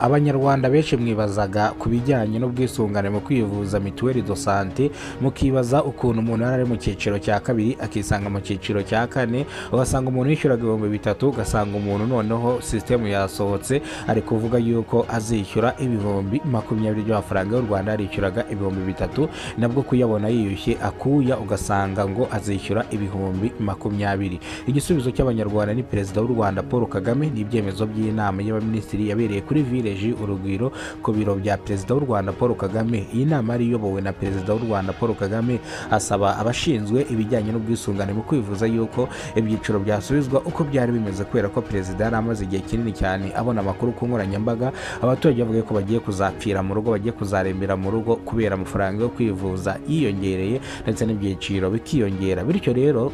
Abanyarwanda benshi mwibazaga ku bijyanye n'ubwisungane mu kwivuza, mutuelle de santé, mukibaza ukuntu umuntu yari ari mu cyiciro cya kabiri akisanga mu cyiciro cya kane, ugasanga umuntu yishyuraga 3000, ugasanga umuntu noneho sisitemu yasohotse ari kuvuga yuko azishyura 20,000 by'amafaranga y'u Rwanda. Yarishyuraga 3000, nabwo kuyabona yiyushye akuya, ugasanga ngo azishyura 20,000. Igisubizo cy'Abanyarwanda ni Perezida w'u Rwanda Paul Kagame n'ibyemezo by'inama y'Abaminisitiri yabereye kuri Village Urugwiro ku biro bya Perezida w'u Rwanda Paul Kagame. Iyi nama yari iyobowe na Perezida w'u Rwanda Paul Kagame, asaba abashinzwe ibijyanye n'ubwisungane mu kwivuza yuko ibyiciro byasubizwa uko byari bimeze, kubera ko Perezida yari amaze igihe kinini cyane abona amakuru ku nkoranyambaga, abaturage bavuga ko bagiye kuzapfira mu rugo, bagiye kuzarembera mu rugo kubera amafaranga yo kwivuza yiyongereye ndetse n'ibyiciro bikiyongera. Bityo rero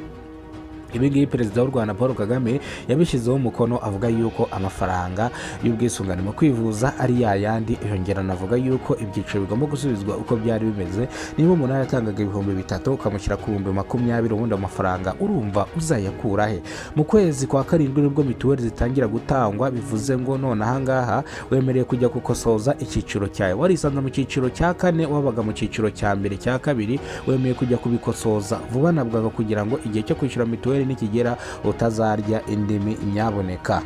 ibi ngibi Perezida w'u Rwanda Paul Kagame yabishyizeho umukono, avuga yuko amafaranga y'ubwisungane mu kwivuza ari yayandi. Yongera anavuga yuko ibyiciro bigomba gusubizwa uko byari bimeze. Niba umuntu yaratangaga 3000 ukamushyira ku 20,000, ubundi amafaranga urumva uzayakura he? Mu kwezi kwa karindwi nibwo mituweli zitangira gutangwa, bivuze ngo none ahangaha wemerewe kujya gukosoza icyiciro cyawe. Warisanze mu cyiciro cya kane, wabaga mu cyiciro cya mbere, cya kabiri, wemeye kujya kubikosoza vuba nabwaga kugira ngo igihe cyo kwishyura mituweli nikigera utazarya indimi. Nyaboneka,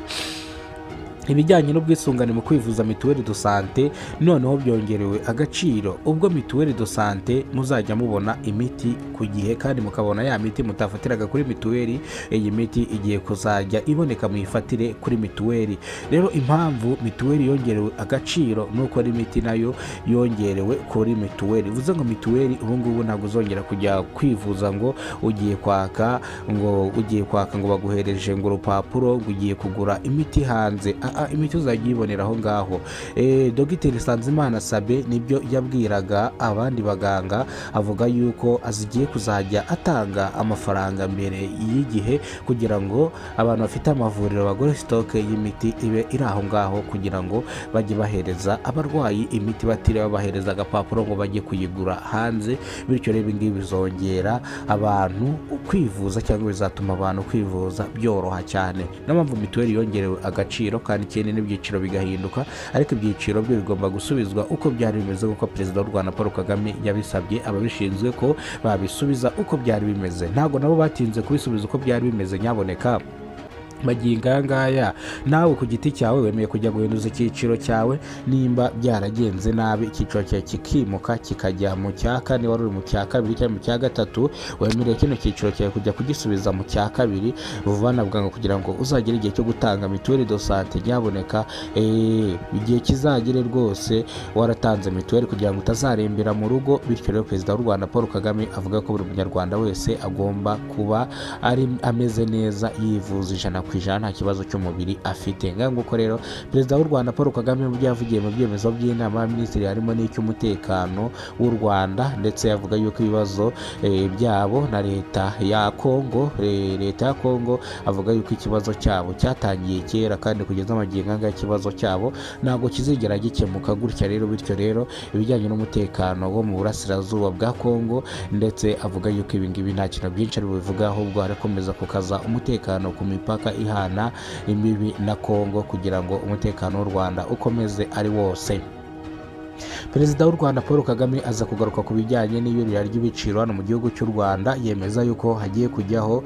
ibijyanye n'ubwisungane mu kwivuza, mutuelle de santé, noneho byongerewe agaciro. Ubwo mutuelle de santé muzajya mubona imiti ku gihe kandi mukabona ya miti mutafatiraga kuri mituweli. Iyi miti igiye kuzajya iboneka muyifatire kuri mituweli. Rero impamvu mituweli yongerewe agaciro ni uko n'imiti nayo yongerewe kuri mituweli. Bivuze ngo mituweli ubu ngubu ntabwo uzongera kujya kwivuza ngo ugiye kwaka ngo baguhereje ngo urupapuro ngo ugiye kugura imiti hanze. Imiti uzajya uyibonera aho ngaho. Dogiteri Nsanzimana Sabe nibyo yabwiraga abandi baganga, avuga yuko azigiye kuzajya atanga amafaranga mbere y'igihe kugira ngo abantu bafite amavuriro bagure stock y'imiti ibe iri aho ngaho, kugira ngo bajye bahereza abarwayi imiti batiriwe babahereza agapapuro ngo bajye kuyigura hanze. Bityo rero ibi ngibi bizongera abantu kwivuza cyangwa bizatuma abantu kwivuza byoroha cyane. Niyo mpamvu mituweli yongerewe agaciro kandi ikindi n'ibyiciro bigahinduka, ariko ibyiciro byo bigomba gusubizwa uko byari bimeze, kuko Perezida w'u Rwanda Paul Kagame yabisabye ababishinzwe ko babisubiza uko byari bimeze. Ntabwo nabo batinze kubisubiza uko byari bimeze. Nyaboneka, magingo aya ngaya nawe ku giti cyawe wemeye kujya guhinduza icyiciro cyawe. Nimba byaragenze nabi, icyiciro cyawe kikimuka kikajya mu cya kane, wari uri mu cya kabiri cyangwa mu cya gatatu, wemerewe kino cyiciro cyawe kujya kugisubiza mu cya kabiri vuba na bwangu kugira ngo uzagere igihe cyo gutanga mutuelle de santé. Nyaboneka, igihe kizagere rwose waratanze mituweli kugira ngo utazarembera mu rugo. Bityo rero Perezida w'u Rwanda Paul Kagame avuga ko buri munyarwanda wese agomba kuba ari ameze neza, yivuza 100%, nta kibazo cy'umubiri afite. Ngaho nguko rero, Perezida w'u Rwanda Paul Kagame mu byo yavugiye mu byemezo by'inama y'Abaminisitiri harimo n'icy'umutekano w'u Rwanda, ndetse avuga yuko ibibazo byabo na leta ya Kongo, leta ya Kongo avuga yuko ikibazo cyabo cyatangiye kera, kandi kugeza amagingo aya ikibazo cyabo ntabwo kizigera gikemuka gutya rero. Bityo rero ibijyanye n'umutekano wo mu burasirazuba bwa Kongo, ndetse avuga yuko ibi ngibi nta kintu byinshi ari bubivuga, ahubwo arakomeza kukaza umutekano ku mipaka ihana imbibi na Kongo kugira ngo umutekano w'u Rwanda ukomeze ari wose. Perezida w'u Rwanda Paul Kagame aza kugaruka ku bijyanye n'iyurira ry'ibiciro hano mu gihugu cy'u Rwanda, yemeza yuko hagiye kujyaho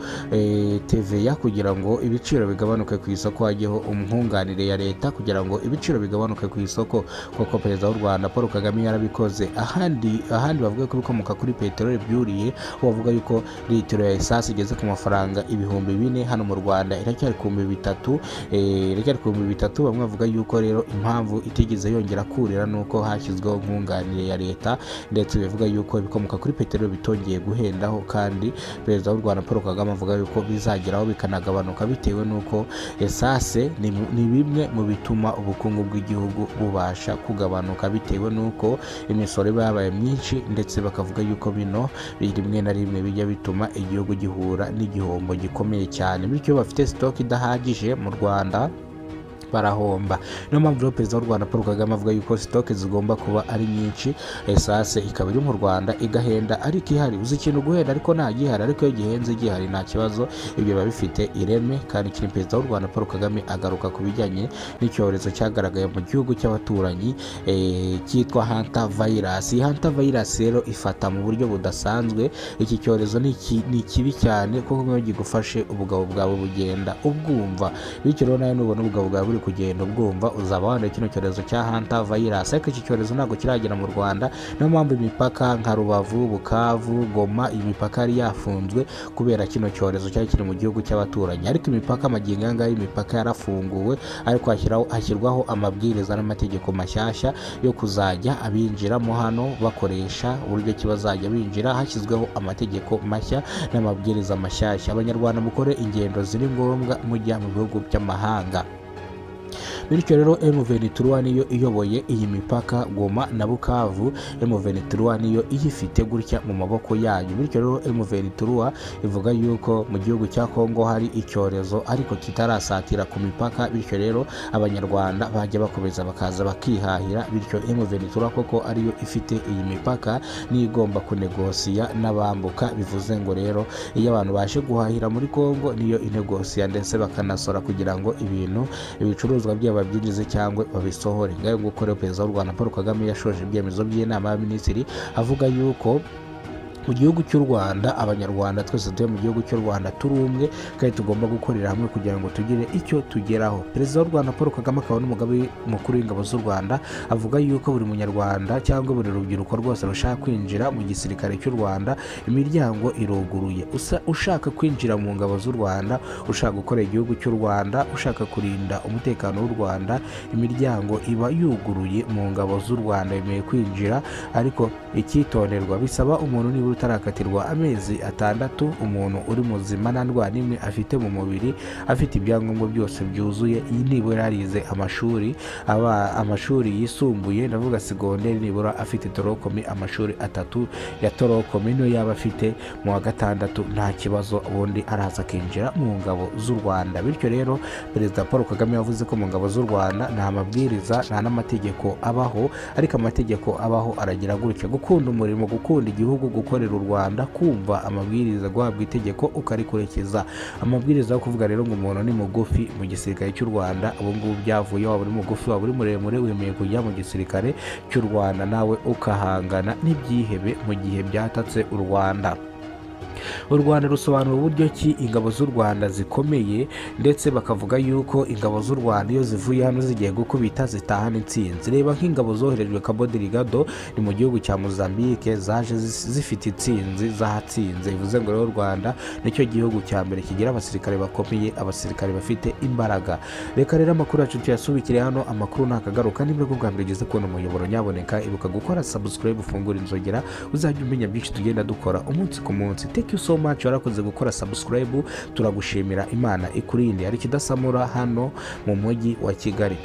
TVA kugira ngo ibiciro bigabanuke ku isoko, hajyeho nkunganire ya leta kugira ngo ibiciro bigabanuke ku isoko. Kuko Perezida w'u Rwanda Paul Kagame yarabikoze ahandi bavuga ko ibikomoka kuri peteroli byuriye, bavuga yuko litiro ya essence igeze ku mafaranga 4000, hano mu Rwanda iracyari ku 3000, iracyari ku 3000. Bamwe bavuga yuko rero impamvu itigeze yongera kurira nuko hashyizweho nkunganire ya leta, ndetse bivuga yuko ibikomoka kuri peteroli bitongeye guhendaho. Kandi Perezida w'u Rwanda Paul Kagame avuga yuko bizageraho bikanagabanuka bitewe n'uko essence ni bimwe mu bituma ubukungu bw'igihugu bubasha kugabanuka, bitewe n'uko imisoro iba yabaye myinshi, ndetse bakavuga yuko bino rimwe na rimwe bijya bituma igihugu gihura n'igihombo gikomeye cyane. Bityo bafite stock idahagije mu Rwanda. Barahomba. Niyo mpamvu rero Perezida w'u Rwanda Paul Kagame avuga yuko stock zigomba kuba ari nyinshi, essence ikaba iri mu Rwanda igahenda ariko ihari. Uzi ikintu guhenda ariko nta gihari, ariko iyo gihenze gihari nta kibazo, ibyo biba bifite ireme. Kandi ikindi, Perezida w'u Rwanda Paul Kagame agaruka ku bijyanye n'icyorezo cyagaragaye mu gihugu cy'abaturanyi cyitwa Hanta virus. Iyi Hanta virus rero ifata mu buryo budasanzwe. Iki cyorezo ni kibi cyane, kuko iyo gigufashe ubugabo bwawe bugenda ubwumva. Bityo rero nawe nubona ubugabo bwawe buri kugenda ubwumva, uzaba wanduye kino cyorezo cya Hanta virus. Ariko iki cyorezo ntabwo kiragera mu Rwanda, niyo mpamvu imipaka nka Rubavu, Bukavu, Goma, iyi mipaka yari yafunzwe kubera kino cyorezo cyari kiri mu gihugu cy'abaturanyi. Ariko imipaka magingo aya ngaya, imipaka yarafunguwe, ariko hashyirwaho amabwiriza n'amategeko mashyashya yo kuzajya abinjiramo hano bakoresha uburyo ki bazajya binjira. Hashyizweho amategeko mashya n'amabwiriza mashyashya. Abanyarwanda, mukore ingendo ziri ngombwa mujya mu bihugu by'amahanga. Bityo rero M23 niyo iyoboye iyi mipaka Goma na Bukavu. M23 niyo iyifite gutya mu maboko yayo. Bityo rero M23 ivuga yuko mu gihugu cya Kongo hari icyorezo ariko kitarasatira ku mipaka. Bityo rero Abanyarwanda bajya bakomeza bakaza bakihahira. Bityo M23, koko ariyo ifite iyi mipaka, niyo igomba kunegosiya n'abambuka. Bivuze ngo rero iyo abantu baje guhahira muri Kongo, niyo inegosiya, ndetse bakanasora kugira ngo ibintu, ibicuruzwa byabo babyinjize cyangwa babisohore. Ngayo nguko rero, Perezida w'u Rwanda Paul Kagame yashoje ibyemezo by'inama y'Abaminisitiri avuga yuko mu gihugu cy'u Rwanda, Abanyarwanda twese tuye mu gihugu cy'u Rwanda turi umwe, kandi tugomba gukorera hamwe kugira ngo tugire icyo tugeraho. Perezida w'u Rwanda Paul Kagame, akaba n'umugaba mukuru w'ingabo z'u Rwanda, avuga yuko buri Munyarwanda cyangwa buri rubyiruko rwose rushaka kwinjira mu gisirikare cy'u Rwanda, imiryango iruguruye. Ushaka kwinjira mu ngabo z'u Rwanda, ushaka gukorera igihugu cy'u Rwanda, ushaka kurinda umutekano w'u Rwanda, imiryango iba yuguruye mu ngabo z'u Rwanda, yemewe kwinjira. Ariko icyitonderwa, bisaba umuntu nibura utarakatirwa amezi 6, umuntu uri muzima, nta ndwara n'imwe afite mu mubiri, afite ibyangombwa byose byuzuye, nibura yarize amashuri aba amashuri yisumbuye, ndavuga segonderi, nibura afite tronc commun, amashuri atatu ya tronc commun, niyo yaba afite mu wa gatandatu nta kibazo, ubundi araza akinjira mu ngabo z'u Rwanda. Bityo rero Perezida Paul Kagame yavuze ko mu ngabo z'u Rwanda nta mabwiriza, nta n'amategeko abaho, ariko amategeko abaho aragira gutya: gukunda umurimo, gukunda igihugu, gukorera u Rwanda, kumva amabwiriza, guhabwa itegeko ukarikurikiza. Amabwiriza yo kuvuga rero ngo umuntu ni mugufi mu gisirikare cy'u Rwanda, ubu ngubu byavuye. Waba uri mugufi, waba uri muremure, wemeye kujya mu gisirikare cy'u Rwanda, nawe ukahangana n'ibyihebe mu gihe byatatse u Rwanda. U Rwanda rusobanura uburyo ki ingabo z'u Rwanda zikomeye, ndetse bakavuga yuko ingabo z'u Rwanda iyo zivuye hano zigiye gukubita zitahana intsinzi. Reba nk'ingabo zoherejwe Cabo Delgado, ni mu gihugu cya Mozambique, zaje zifite intsinzi, zahatsinze. Bivuze ngo rero u Rwanda nicyo gihugu cya mbere kigira abasirikare bakomeye, abasirikare bafite imbaraga. Reka rero amakuru yacu tuyasubikire hano. Amakuru ntakagaruka. Niba bwa mbere ugeze kubona umuyoboro, nyaboneka ibuka gukora subscribe, ufungura inzogera, uzajya umenya byinshi tugenda dukora umunsi ku munsi. Thank you so much, warakoze gukora subscribe, turagushimira. Imana ikurinde. Hari ikidasamura hano mu mujyi wa Kigali.